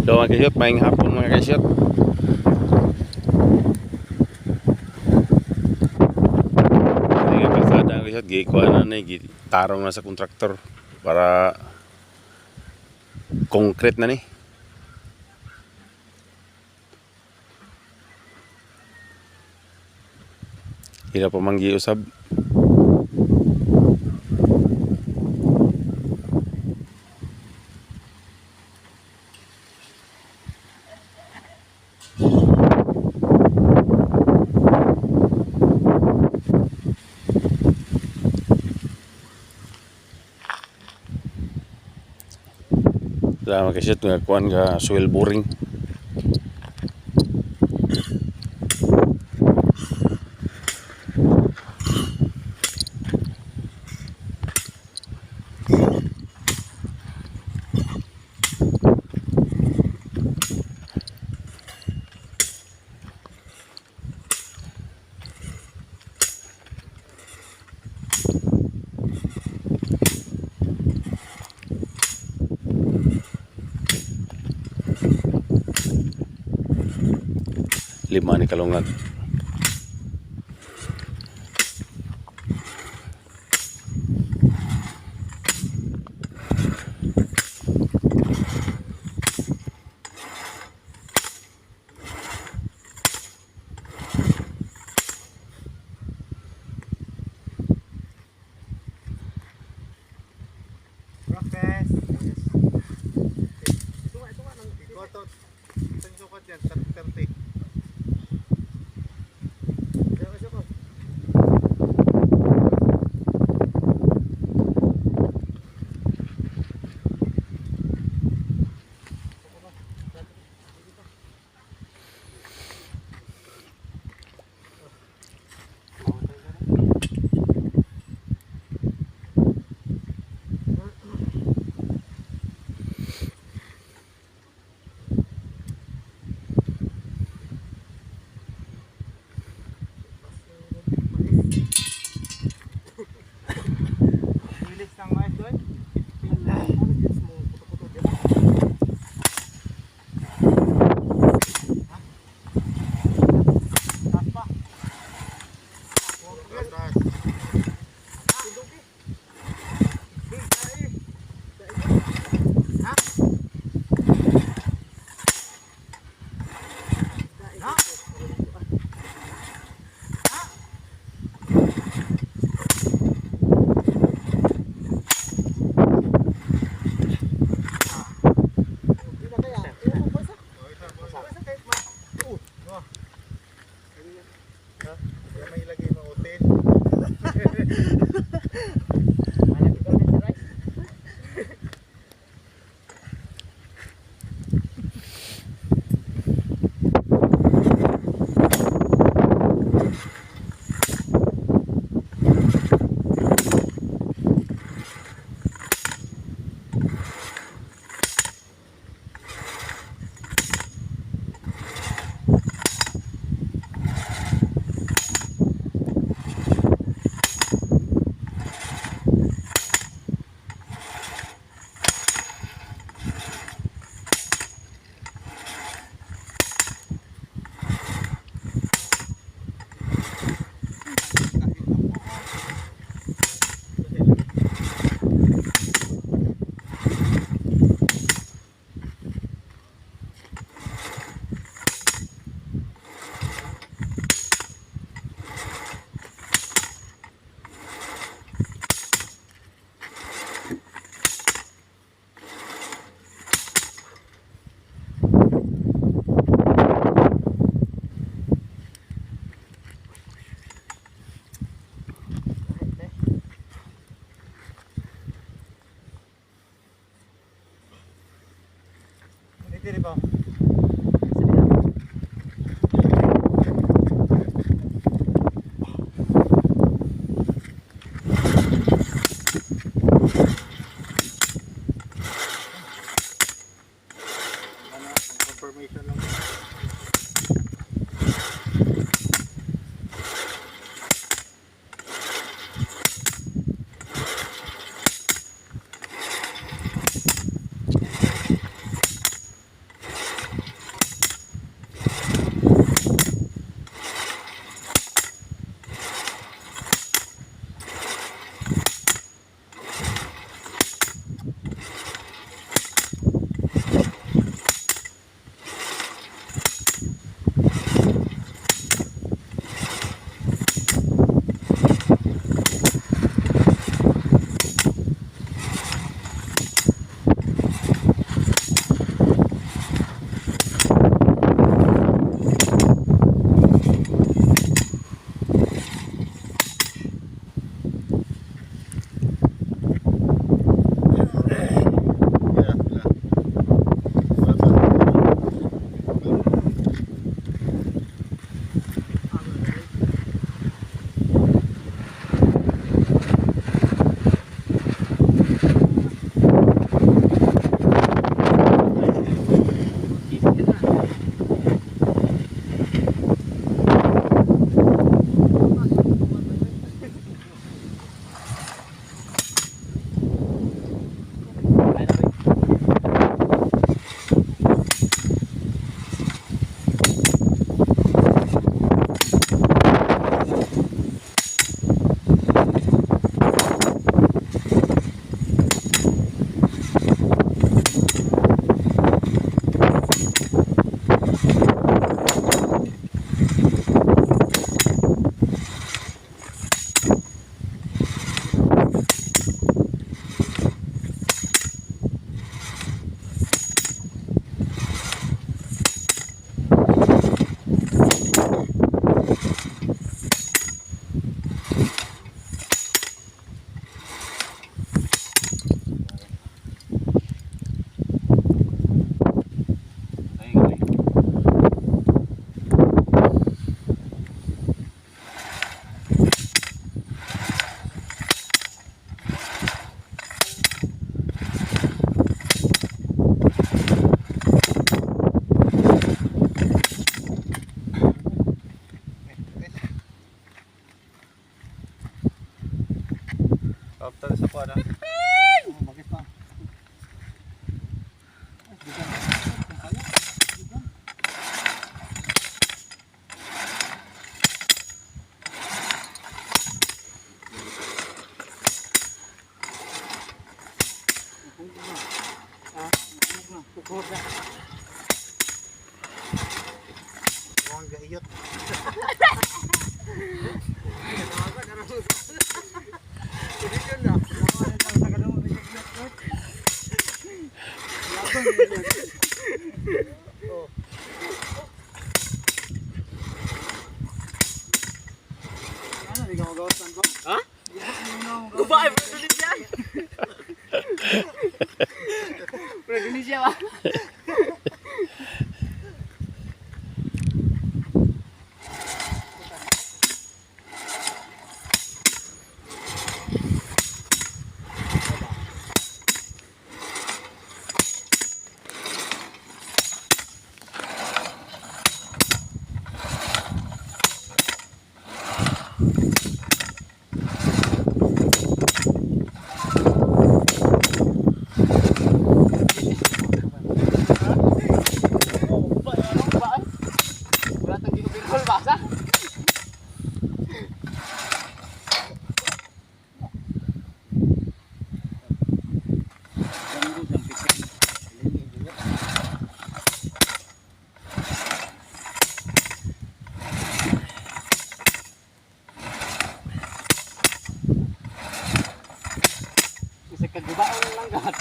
So mga kasyot, maayong hapon, mga kasyot. Kani nga kalsada, mga kasyot, gikuha na ni, gitarong na sa kontraktor para concrete na ni. Hila pa man giusab. Wala, mga kasyot, nga kuan ga soil boring. Lima ni kalungag. Practice. Ito nga, ito. Isang sukat yan, 30. Kaya kasi ko. Bilis ng mais doon. Ano gets mo? Puto-puto dyan. Ha? Taas pa. Taas. Ha? Ha? Kaya may ilagay mo hotel. Diri ba? Ano, confirmation lang. Kukuha na. Huwag gaiyot. Ha? Guba ay Indonesia. Bro, Indonesia ba? Oh, guba ano guba ay. Wala tang ginubirol basa. Isa ka gubaon lang gat.